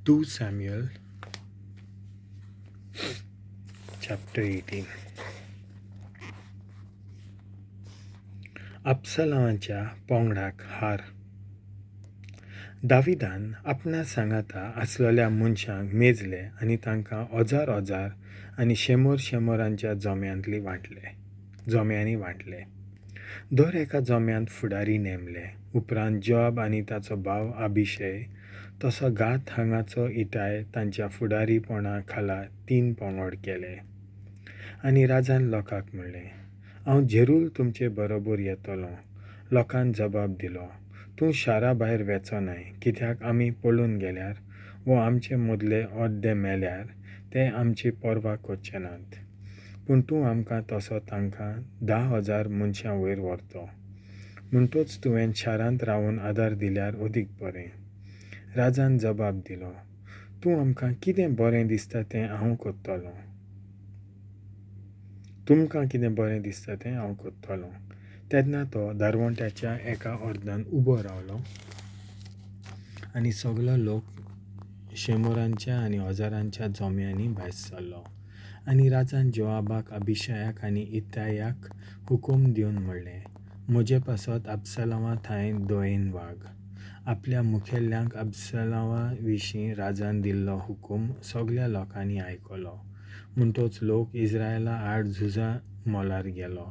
2 Samuel chapter 18. अबसलामाच्या पंगडाक हार. दाविदान आपणा सांगाता आसलेल्या मनशांक मेजले आनी तांकां हजार हजार आनी शेंबर शेंबरांच्या जम्यांनी वांटले. दर एका जम्यांत फुडारी नेमले. उपरांत जॉब आनी ताचो भाव अभिशय तसो गात हांगाचो इटाय तांच्या फुडारीपणा खाला 3 पंगड केले. आनी राजान लोकांक म्हणलें, हांव जेरूल तुमचे बरोबर येतलो. लोकान जबाब दिलो, तूं शारा भायर वेचो नाय, कित्याक आमी पळून गेल्यार वो आमचे मदले अर्दे मेल्यार ते आमची पर्वा करचे नात. पूण तूं आमकां तसो तांकां 10,000 मनशां वयर व्हरतो, म्हणटच तुवें शारांत रावन आदार दिल्यार अदीक बरें. राजान जबाब दिलो, तूं आमकां कितें बरें दिसता तें हांव करतलो. तुमकां कितें बरें दिसता तें हांव करतलो. तेन्ना तो दारवंट्याच्या एका अर्दान उबो रावलो आनी सगलो लोक शेंबरांच्या आनी हजारांच्या जम्यांनी भायर सरलो. आनी राजान जोआबाक, अभिशयाक आनी इतायाक हुकूम दिवन म्हणलें, म्हजे पासत अबसलामा थंय दयेन वाग. आपल्या मुखेल्यांक अबसलामा विशीं राजान दिल्लो हुकूम सगल्या लोकांनी आयकलो. म्हणटच लोक इस्रायला आड झुजा मोलार गेलो.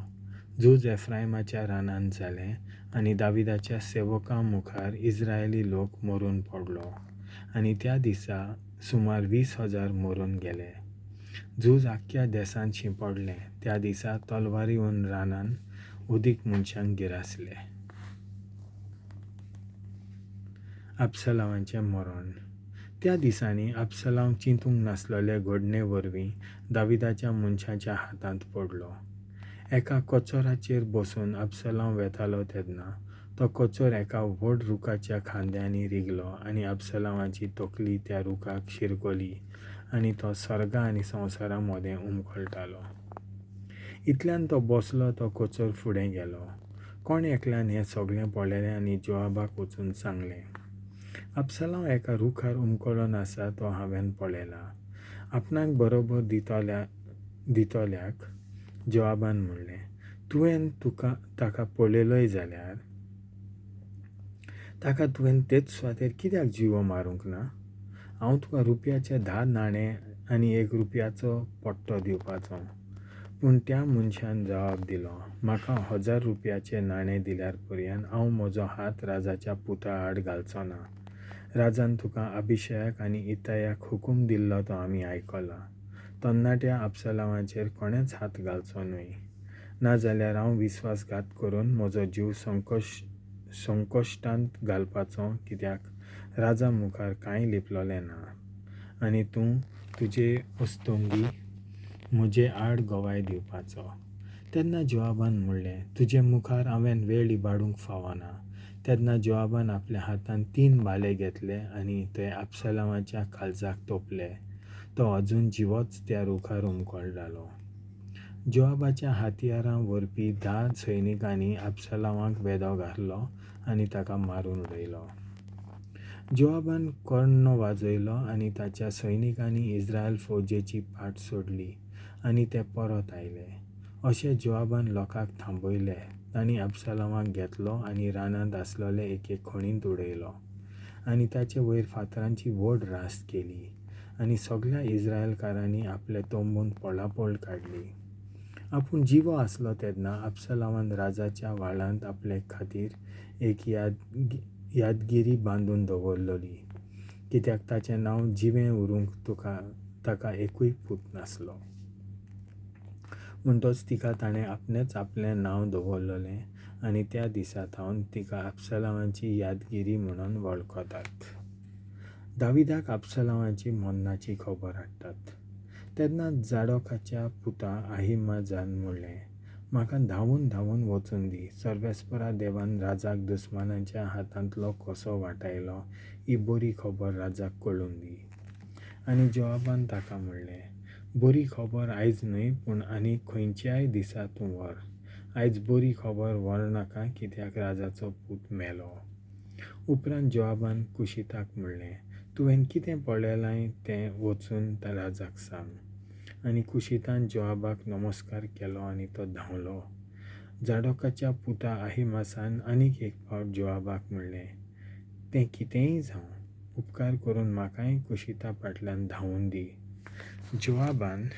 झूज एफ्रायमाच्या रानांत जालें आनी दाविदाच्या सेवकां मुखार इस्रायली लोक मरून पडलो आनी त्या दिसा सुमार 20,000 मरून गेले. झूज आख्ख्या देशांत शिंपडलें. त्या दिसा तलवारीवन रानान अदीक मनशांक गिरासले. अबसलामाचें मरण. त्या दिसांनी अबसलाम चिंतूंक नासलेले घडणे वरवीं दाविदाच्या मनशाच्या हातांत पडलो. एका कचोराचेर बसून अबसलाम वेतालो तेन्ना तो कचोर एका व्हड रुखाच्या खांद्यांनी रिगलो आनी अबसलामाची तकली त्या रुखाक शिरकली आनी तो सर्गा आनी संवसारा मदें उमकळटालो. इतल्यान तो बसलो तो कचोर फुडें गेलो. कोण एकल्यान हें सगळें पळयलें आनी जोआबाक वचून सांगलें, अबसलाम एका रुखार उमकळून आसा तो हांवें पळयला. आपणाक बरोबर दितल्याक जोआबान म्हणलें, तुवें ताका पळयलोय जाल्यार ताका तुवें तेच सुवातेर कित्याक जिवो मारूंक ना? हांव तुका रुपयाचे 10 नाणे आनी 1 रुपयाचो पट्टो दिवपाचो. पूण त्या मनशान जबाब दिलो, म्हाका 1000 रुपयाचे नाणे दिल्यार पर्यंत हांव म्हजो हात राजाच्या पुता आड घालचो ना. राजान तुका अभिशयाक आनी इतायाक हुकूम दिल्लो तो आमी आयकला. तरणाट्या अबसलामाचेर कोणेच हात घालचो न्हय, नाजाल्यार हांव विस्वासघात करून म्हजो जीव संकश्टांत घालपाचो, कित्याक राजा मुखार कांय लिपलेलें ना आनी तूं तुजे अस्तंगी म्हजे आड गवाय दिवपाचो. तेन्ना जोआबान म्हणलें, तुजे मुखार हांवें वेळ इबाडूंक फावना. तेन्ना जोआबान आपल्या हातान 3 भाले घेतले आनी ते अबसलामाच्या काळजाक तोपले. तो अजून जिवोच त्या रुखार उमकळटालो. जोआबाच्या हत्यारां व्हरपी 10 सैनिकांनी अबसलामाक वेदो घातलो आनी ताका मारून उडयलो. जोआबान कर्णो वाजयलो आनी ताच्या सैनिकांनी इस्रायल फौजेची फाट सोडली आनी ते परत आयले. अशें जोआबान लोकांक थांबयले. तांणी अबसलामाक घेतलो आनी रानांत आसलेले एके खणींत उडयलो आनी ताचे वयर फातरांची व्हड रास केली आनी सगल्या इस्रायलकारांनी आपले तंबूंत पळापळ काडली. आपूण जिवो आसलो तेन्ना अबसलामान राजाच्या व्हाळांत आपले खातीर एक यादगिरी बांदून दवरलेली, कित्याक ताचें नांव जिवें उरूंक ताका एकूय पूत नासलो. म्हणटच तिका ताणें आपणेंच आपलें नांव दवरलेलें आनी त्या दिसा थावन तिका अबसलामाची यादगिरी म्हणून वळखतात. दाविदाक अबसलामाची मरणाची खबर हाडटात. तेन्ना जाडोकाच्या पुता अहिमाजान म्हणलें, म्हाका धांवून धांवून वचून दी. सर्वेस्परा देवान राजाक दुस्मानाच्या हातांतलो कसो वाटायलो ही बरी खबर राजाक कळून दी. आनी जोआबान ताका म्हणलें, बरी खबर आयज न्हय, पूण आनी खंयच्याय दिसा तूं व्हर. आयज बरी खबर व्हर नाका, कित्याक राजाचो पूत मेलो. उपरांत जोआबान कुशीताक म्हणलें, तुवें कितें पळयलां तें वचून राजाक सांग. आनी कुशीतान जोआबाक नमस्कार केलो आनी तो धांवलो. झाडोकाच्या पुता आहिमासान आनीक एक फावट जोआबाक म्हणलें, तें कितेंय जावं, उपकार करून म्हाकाय कुशीता फाटल्यान धांवून दी. जोआबान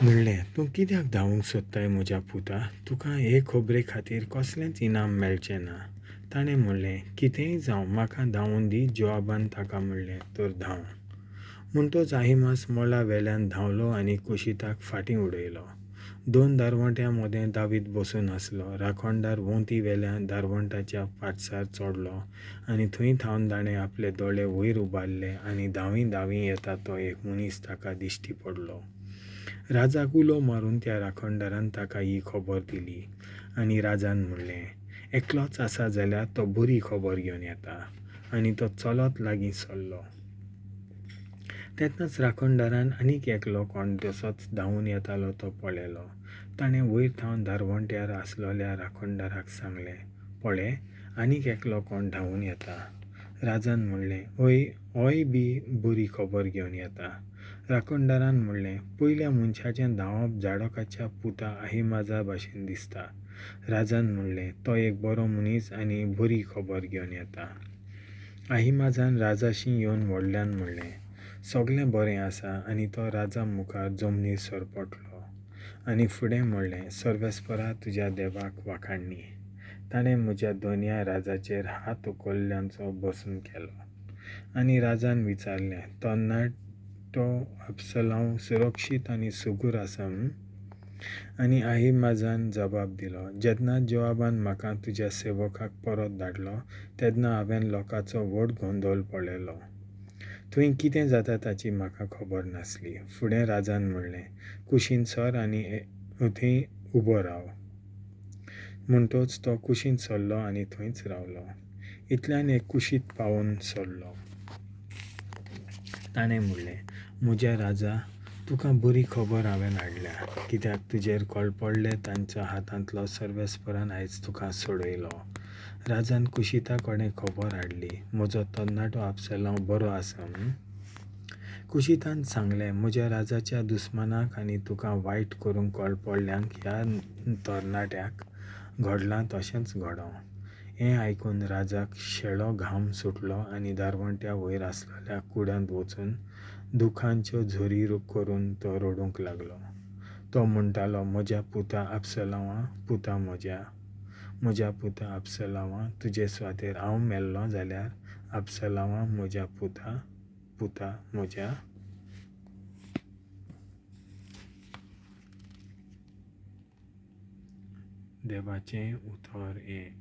म्हणलें, तूं कित्याक धांवूंक सोदताय म्हज्या पुता? तुका हे खबरे खातीर कसलेंच इनाम मेळचें ना. ताणें म्हणलें, कितेंय जावं, म्हाका धांवून दी. जोआबान ताका म्हणलें, तर धांव. म्हणटच आहिमास मळा वेल्यान धांवलो आनी कुशीताक फाटीं उडयलो. दोन दारवंट्यां मदें दावीद बसून आसलो. राखणदार वण्टी वेल्या दारवंट्याच्या पाडसार चडलो आनी थंय थावन ताणें आपले दोळे वयर उबारले आनी धांवी धांवी येता तो एक मनीस ताका दिश्टी पडलो. राजाक उलो मारून त्या राखणदारान ताका ही खबर दिली. आनी राजान म्हणलें, एकलोच आसा जाल्यार तो बरी खबर घेवन येता. आनी तो चलत लागीं सरलो. तेन्नाच राखणदारान आनीक एकलो कोण तसोच धांवून येतालो तो पळयलो. ताणें वयर थावन दारवंट्यार आसलेल्या राखणदाराक सांगलें, पळय, आनीक एकलो कोण धांवून येता. राजान म्हणलें, हय, होय बी बरी खबर घेवन येता. राखणदारान म्हणलें, पयल्या मनशाचें धांवप झाडोकाच्या पुता आहिमाजा भाशेन दिसता. राजान म्हणलें, तो एक बरो मनीस आनी बरी खबर घेवन येता. आहिमाजान राजाशी येवन व्हडल्यान म्हणलें, सगळें बरें आसा. आनी तो राजा मुखार जमनीर सरपटलो आनी फुडें म्हणलें, सर्वेस्परा तुज्या देवाक वाखाणणी, ताणें म्हज्या दोनया राजाचेर हात उखल्ल्यांचो बसून केलो. आनी राजान विचारलें, तरणाटो अबसलांव सुरक्षीत आनी सुगूर आसा? आनी आहिमाजान जबाब दिलो, जेन्ना जोआबान म्हाका तुज्या सेवकाक परत धाडलो तेन्ना हांवें लोकांचो व्हड गोंदळ पळयलो. थंय कितें जाता ताची म्हाका खबर नासली. फुडें राजान म्हणलें, कुशीन सर आनी थंय उबो राव. म्हणटच तो कुशीन सरलो आनी थंयच रावलो. इतल्यान एक कुशीत पावून सरलो. ताणें म्हणलें, म्हज्या राजा, तुका बरी खबर हांवें हाडल्या, कित्याक तुजेर कळपडले तांच्या हातांतलो सर्वेस्परान आयज तुका सोडयलो. राजान कुशीता कडेन खबर हाडली, म्हजो तरणाटो अबसलांव बरो आसा? कुशीतान सांगलें, म्हज्या राजाच्या दुस्मानाक आनी तुका वायट करूंक कळपडल्यांक ह्या तरणाट्याक घडलां तशेंच घडोवं. हें आयकून राजाक शेळो घाम सुटलो आनी दारवंट्या वयर आसलेल्या कुडांत वचून दुखांच्यो झरी करून तो रडूंक लागलो. तो म्हणटालो, म्हज्या पुता अबसलांवा, पुता म्हज्या, म्हज्या पुता अबसलांवा, तुजे सुवातेर हांव मेल्लो जाल्यार, अबसलांवा म्हज्या पुता, पुता म्हज्या. देवाचें उतर हें.